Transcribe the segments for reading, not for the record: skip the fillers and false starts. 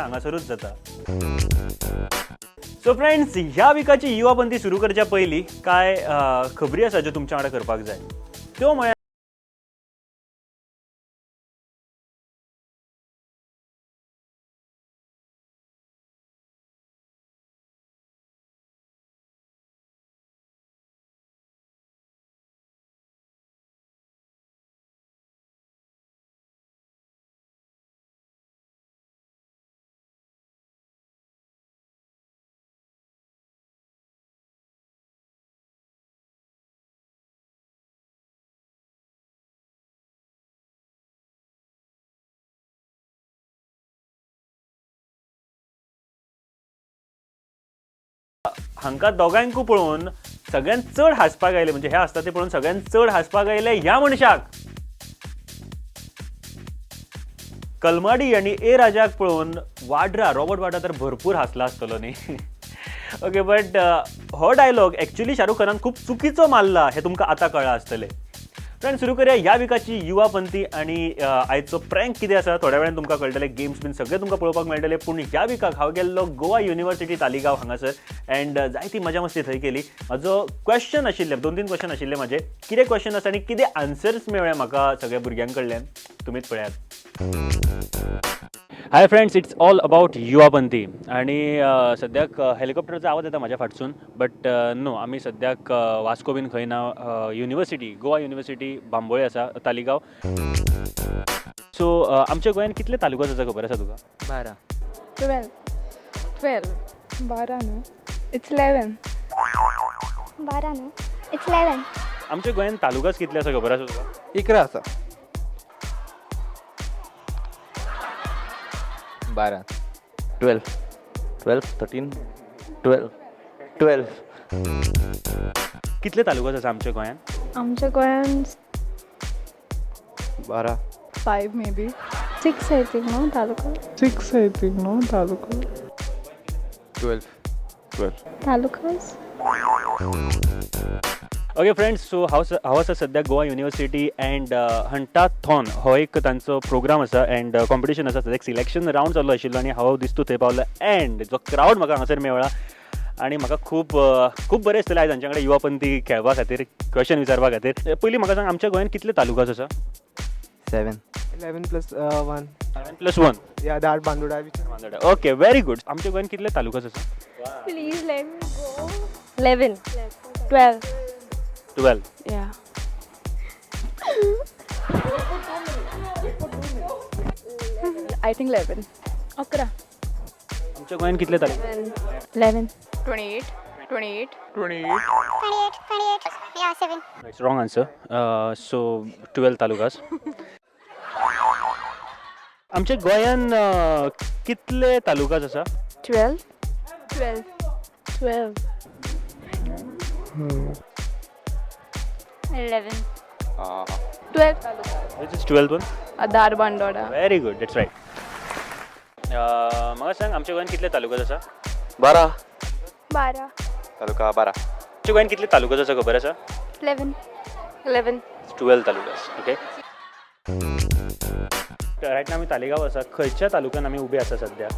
हांगासरूच जाता. So friends, ह्या विकाची युवा पंथी सुरू करच्या पयलीं कांय खबरी आसा ज्यो तुमच्या वांगडा करपाक जाय. त्यो म्हळ्यार हांकां दोगांयकूय पळोवन सगळ्यांत चड हांसपाक आयलें, म्हणजे हे आसता ते पळोवन सगळ्यांत चड हांसपाक आयलें ह्या मनशाक. कलमाडी आनी ए राजाक पळोवन वाड्रा, रॉबर्ट वाड्रा तर भरपूर हांसला आसतलो न्ही. ओके, बट हो डायलॉग एक्चुली शाहरुख खानान खूब चुकीचो मारला हें तुमकां आतां कळ्ळां आसतलें. फ्रेंड, सुरू करूया ह्या विकाची युवा पंथी. आनी आयचो प्रँक कितें आसा थोड्या वेळान तुमकां कळटलें, गेम्स बीन सगळें तुमकां पळोवपाक मेळटलें. पूण ह्या विकाक हांव गेल्लो गोवा युनिवर्सिटी तालिगांव हांगासर एंड जायती मजा मस्ती थंय केली. म्हाजो क्वेश्चन आशिल्ले, 2-3 क्वेश्चन आशिल्ले म्हाजे. कितें क्वेश्चन आसा आनी कितें आन्सर्स मेळ्ळे म्हाका सगळ्या भुरग्यां कडल्यान, तुमीच पळयात. Hi friends, it's all about Yuva Panthi. आनी सद्याक हेलिकॉप्टरचो आवाज येता म्हाज्या फाटसून, बट नो, आमी सद्याक वास्को बीन खंय ना. युनिवर्सिटी, गोवा युनिवर्सिटी बांबोळे आसा, तालिगांव. सो आमच्या गोंयान कितले तालुकास आसा खबर आसा तुका? 12. 12. 12. 12 न्हू, it's 11. 12 न्हू, it's 11. आमच्या गोंयान तालुकास कितले आसा खबर आसा तुका? 11 आसा. 12. 12, 12, 13, 12, 12. कितले तालुकास आसा आमच्या गोंयान? आमच्या गोंयान 12. 5 may be. 6 I think, no taluka. 6 I think, no taluka. 12. 12. Talukas. Okay friends, so हांव आसा सद्याक गोवा युनिवर्सिटी अँड हंटाथॉन हो एक तांचो प्रोग्राम आसा अँड कॉम्पिटिशन आसा. सद्याक सिलेक्शन रावंड चालू आशिल्लो आनी हांव दिस्तू थंय पावलो अँड जो क्रावड म्हाका हांगासर मेळ्ळा आनी म्हाका खूब खूब बरें दिसतलें आयज हांच्या कडेन युवा पंथी खेळपा खातीर, क्वेश्चन विचारपा खातीर. पयलीं म्हाका सांग, आमच्या गोंयान कितले तालुकास आसा? 7. 11 plus 1. 7 plus 1. Yeah, that Bandora. Okay, very good. आमच्या गोंयान कितले तालुकास आसा? Please let me go. 11. 12. 12. Yeah. I think 11. 11. आमच्या गोंयान कितले taluka? 11. 28. 28. 28. 28. 28. Yeah, 7. It's wrong answer. So 12 talukas. आमच्या गोंयान कितले तालुकास आसा? 12. 12. 12. 11. 12 taluka. Which is 12 one? Adar Bandora. Very good, that's right. म्हाका सांग, आमच्या गोंयान कितले तालुकास आसा? 12. 12. तालुका 12. आमच्या गोंयान कितले तालुकास आसा खबर आसा? 11. 11. 12 talukas. Okay, right ना आमी तालिगांव आसा. खंयच्या तालुक्यान आमी उबे आसा सद्या?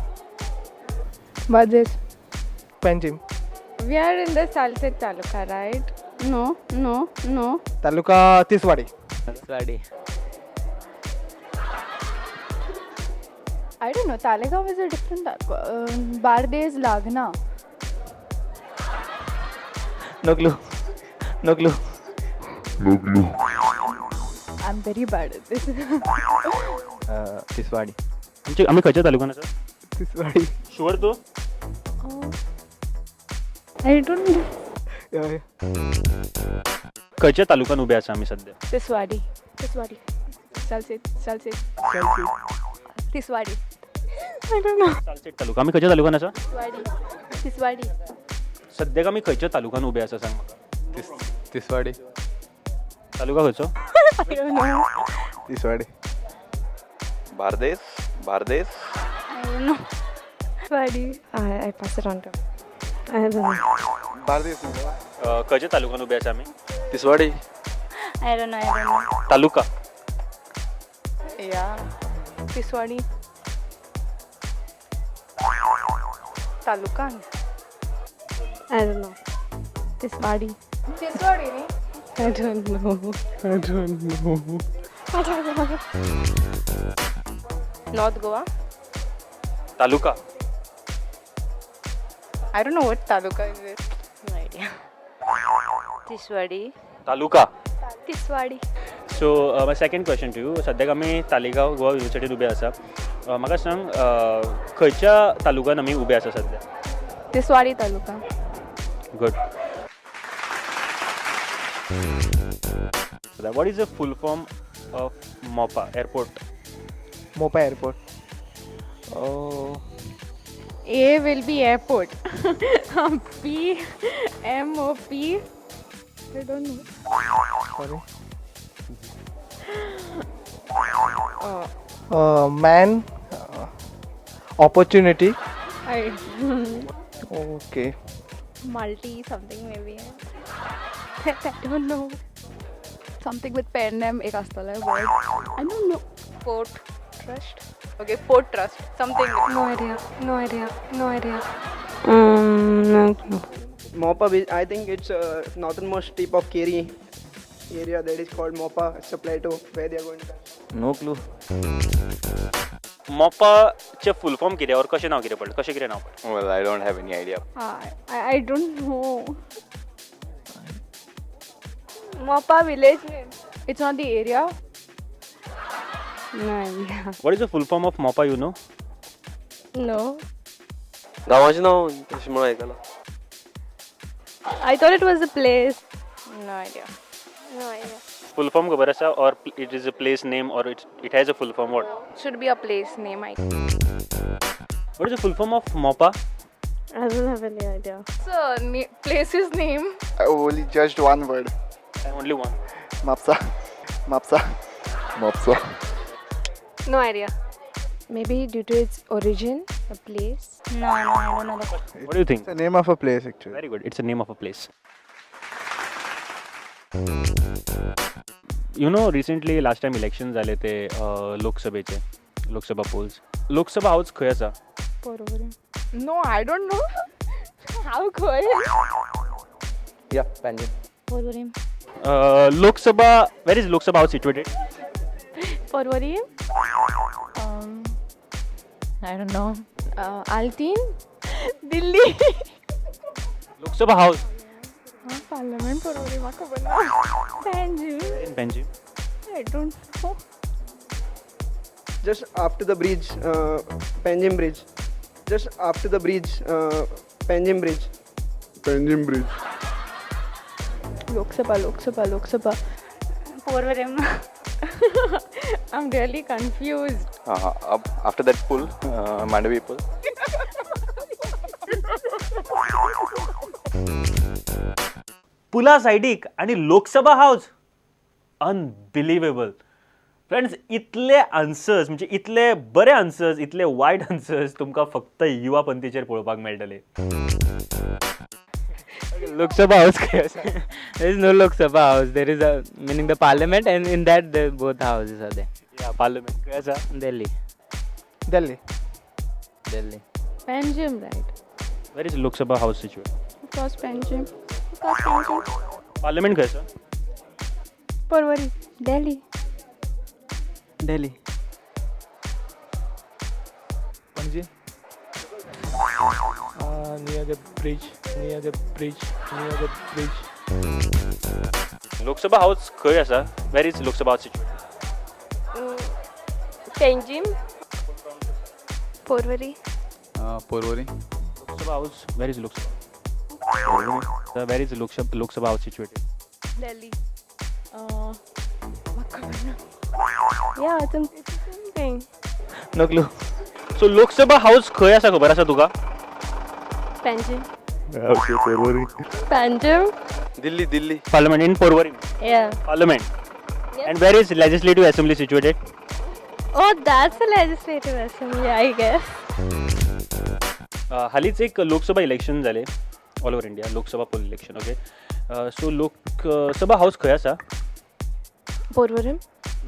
Bardez. Panjim. We are in the Salcete taluka, right? No, no, no. Taluka Tiswadi. Tiswadi. I don't know. Talegaon is a different taluka. Bardez, Lagna. No clue. No clue. I'm very bad at this. Tiswadi. आमी खंयच्या तालुक्यान आसा? Tiswadi. Sure तूं? I don't know. Yeah, yeah. खंयच्या तालुक्यान उबे आसा आमी सद्या? Tiswadi. Tiswadi. Salcete. Salcete. Salcete. Tiswadi. I don't know. Salcete taluka. आमी खंयच्या तालुक्यान आसा? Tiswadi. Tiswadi. सद्याक आमी खंयच्या तालुक्यान उबे आसा सांग म्हाका. तिसवाडी. तालुका खंयचो? I don't know. Tiswadi. Bardez. Bardez. I don't know. Tiswadi. I pass it on to. I don't know. Bardez. खंयच्या तालुक्यान उबे आसा आमी? Tiswadi. I don't know. I don't know. Taluka. Yeah. Tiswadi. Taluka. I don't know. Tiswadi. Tiswadi न्ही? I don't know. I don't know. North Goa. Taluka. I don't know what taluka is it. No idea. Tiswadi. Taluka. Tiswadi. So my second question to you, सद्याक आमी तालिगांव गोवा युनिवर्सिटीत उबे आसा. म्हाका सांग, खंयच्या तालुक्यान आमी उबे आसा सद्या? Tiswadi taluka. Good. What is the full form of Mopa airport? Mopa airport. A will be airport. P M O P. I don't know. Sorry. Man opportunity. I Okay. Multi something maybe. I don't know. Something with Pernem एक आसतलें word. I don't know. Port Trust. Okay, Port Trust. Something. No idea. No idea. No idea. No clue. Mopa, I think it's northernmost tip of Keri area that is called Mopa. It's a plateau where they are going to. No clue. मोपाचें full form कितें और कशें नांव कितें पडलें, कशें कितें नांव पडलें? Well, I don't have any idea. I don't know. Mopa village name. It's not the area. No idea. What is the full form of Mopa, you know? No. गांवाचें नांव तशें म्हणून आयकलां. I thought it was a place. No idea. No idea. Full form खबर आसा or it is a place name or it has a full form, what? Should be a place name. I. What is the full form of Mopa? I don't have any idea. It's a place's name. I only judged one word. Only one. Mapsa. Mapsa. Mapsa. No idea. Maybe due to its origin, a place. No, no, I don't know the What do you think? It's the name of a place actually. Very good. It's a name of a place. You know, recently last time elections जाले ते लोकसभेचे, Lok Sabha polls. Lok Sabha house खंय आसा? Porvorim. No, I don't know. How could? Yeah, Panjim. Porvorim. Lok Sabha, where is Lok Sabha house situated? Porvorim. I don't know. Altin. Delhi. Lok Sabha house Parliament Porvorim खबर ना. Panjim. In Panjim. I don't know. Just after the bridge, Panjim Bridge. Just after the bridge, Panjim Bridge. Panjim Bridge. Lok Sabha, Lok Sabha, Lok Sabha. Porvorim. I'm really confused. Up after that pool, Mandavi pool. पुला सायडीक आनी Lok Sabha house, अनबिलिवेबल. Friends, इतले answers म्हणजे इतले बरे answers, इतले वायट answers तुमकां फक्त युवा पंथीचेर पळोवपाक मेळटले. Lok Sabha house खंय आसा? There is no Lok Sabha house. There is a meaning the parliament, and in that the both houses are there. Yeah, parliament खंय आसा? Delhi. Delhi. Delhi. Panjim, right? Where is Lok Sabha house situated? Of course, Panjim. Of course, Panjim. Parliament खंय आसा? Porvorim. Delhi. Delhi. Panaji. Near the bridge. Near the bridge. Near the bridge. Lok Sabha house खंय आसा? Where is Lok Sabha house situated? Panjim. Porvorim. Porvorim. Lok Sabha house, where is Lok Sabha? Where is Lok Sabha house situated? Delhi. Yeah, it's the same thing. No clue. So Lok Sabha house खंय आसा खबर आसा तुका? Panjim. Okay, Porvorim. Panjim. Delhi, Delhi. Parliament in Porvorim. Yeah. Parliament. Yes. And where is Legislative Assembly situated? Oh, that's the legislative assembly, I guess. हालींच एक Lok Sabha election जालें all over India, Lok Sabha poll election. Okay, so Lok Sabha house खंय आसा? Porvorim.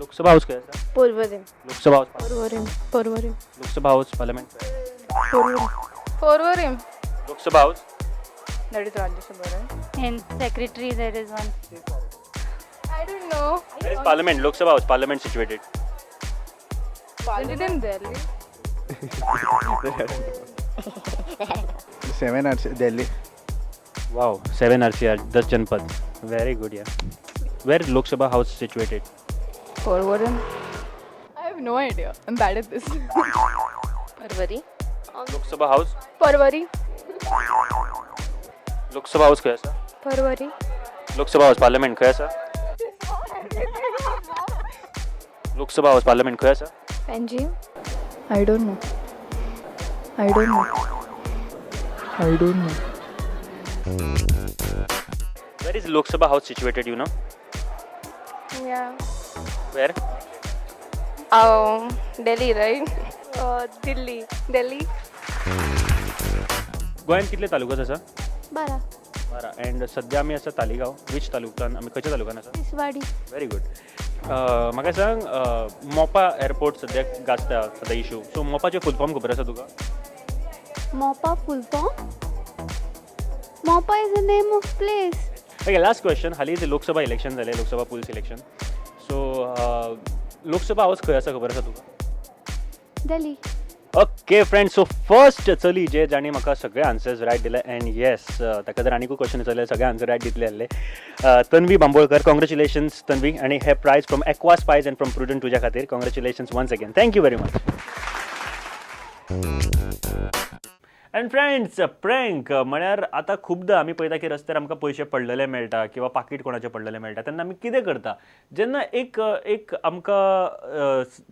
Lok Sabha house खंय आसा? Porvorim. Lok Sabha house. Porvorim. Porvorim. Lok Sabha house, parliament. Porvorim. Porvorim. Lok Sabha house. That is Rajya Sabha, right? In secretary there is one. I don't know. Where is parliament? Lok Sabha house, parliament situated. Isn't it in Delhi? 7 RC Delhi. Wow, 7 RCR, 10 Janpath. Very good, yeah. Where is Lok Sabha house situated? Porvorim. I have no idea. I'm bad at this. Porvorim. Lok Sabha house. Porvorim. Lok Sabha house खंय आसा? Porvorim. Lok Sabha house parliament खंय आसा? Lok Sabha house parliament खंय आसा? Panjim. I don't know. I don't know. I don't know. Where is Lok Sabha house situated, you know? Yeah. Where? Delhi, right? Delhi. Delhi. गोंयांत कितले तालुकास आसा? 12. 12. And सद्या आमी आसा तालिगांव. वीच तालुकान आमी, खंयच्या तालुकान आसा? Tiswadi. Very good. म्हाका सांग, मोपा एअरपोर्ट सद्याक गाजता सद्या इशू, सो मोपाचें फूल फॉर्म खबर आसा तुका? Mopa full form? Mopa is the name of place. Okay, last question. हालींच लोकसभा इलेक्शन जालें, Lok Sabha polls election, so Lok Sabha house खंय आसा खबर आसा तुका? Delhi. Okay friend, so first चली जे जाणी म्हाका सगळे आन्सर्स रायट दिले, अँड येस, ताका जर आनीकूय क्वेश्चन विचारले सगळे आन्सर रायट दितले आहले. तन्वी बांबोळकर, कॉंग्रेच्युलेशन्स तन्वी, आनी हे prize from Aqua Spice and from Prudent तुज्या खातीर. Congratulations once again, thank you very much. And friends, prank म्हळ्यार आतां खुबदां आमी पळयता की रस्त्यार आमकां पयशे पडलेले मेळटा किंवा पाकीट कोणाचें पडलेलें मेळटा, तेन्ना आमी कितें करता? जेन्ना एक एक आमकां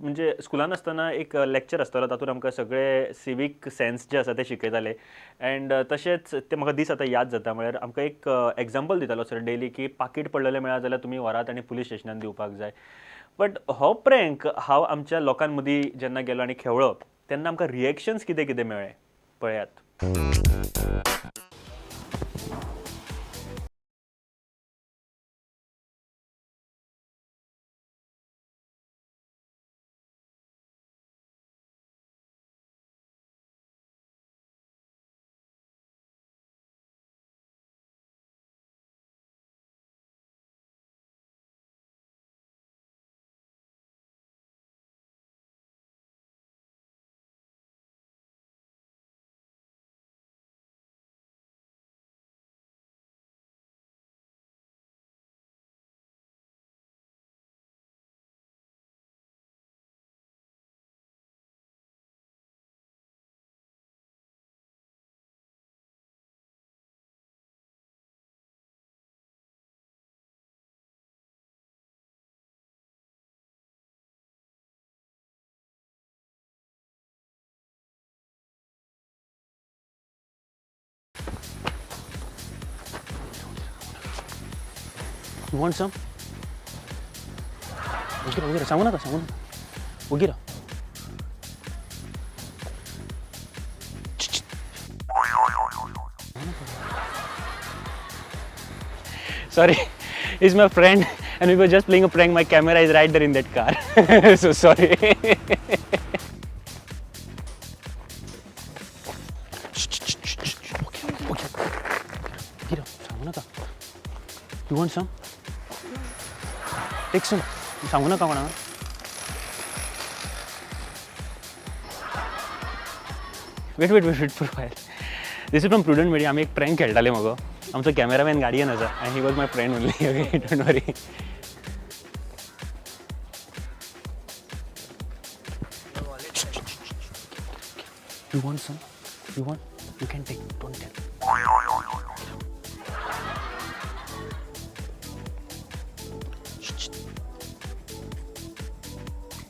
म्हणजे स्कुलान आसतना एक लॅक्चर आसतालो, तातूंत आमकां सगळे सिवीक सेन्स जे आसा ते शिकयताले. अँड तशेंच ते म्हाका दीस आतां याद जाता, म्हळ्यार आमकां एक एग्जाम्पल दितालो सर डेली की पाकीट पडलेलें मेळ्ळा जाल्यार तुमी व्हरात आनी पुलीस स्टेशनान दिवपाक जाय. बट हो प्रँक हांव आमच्या लोकां मदीं जेन्ना गेलो आनी खेळ्ळो तेन्ना आमकां रिएक्शन्स कितें कितें मेळ्ळें पळयात. You want some? उगी राव, उगी राव, सांगू नका, सांगू नका, उगी राव. Sorry, he's my friend and we were just playing a prank. My camera is right there in that car. So sorry. Okay, okay. उगी राव, सांगू नका. You want some? Take some. सांगू नका कोणाक. Wait wait wait wait for while. This is from Prudent Media. आमी एक prank खेळटाले मगो, आमचो कॅमेरामॅन गाडयेन आसा आनी he was my friend only. Okay, don't worry. You want some? You want? You can take, don't tell.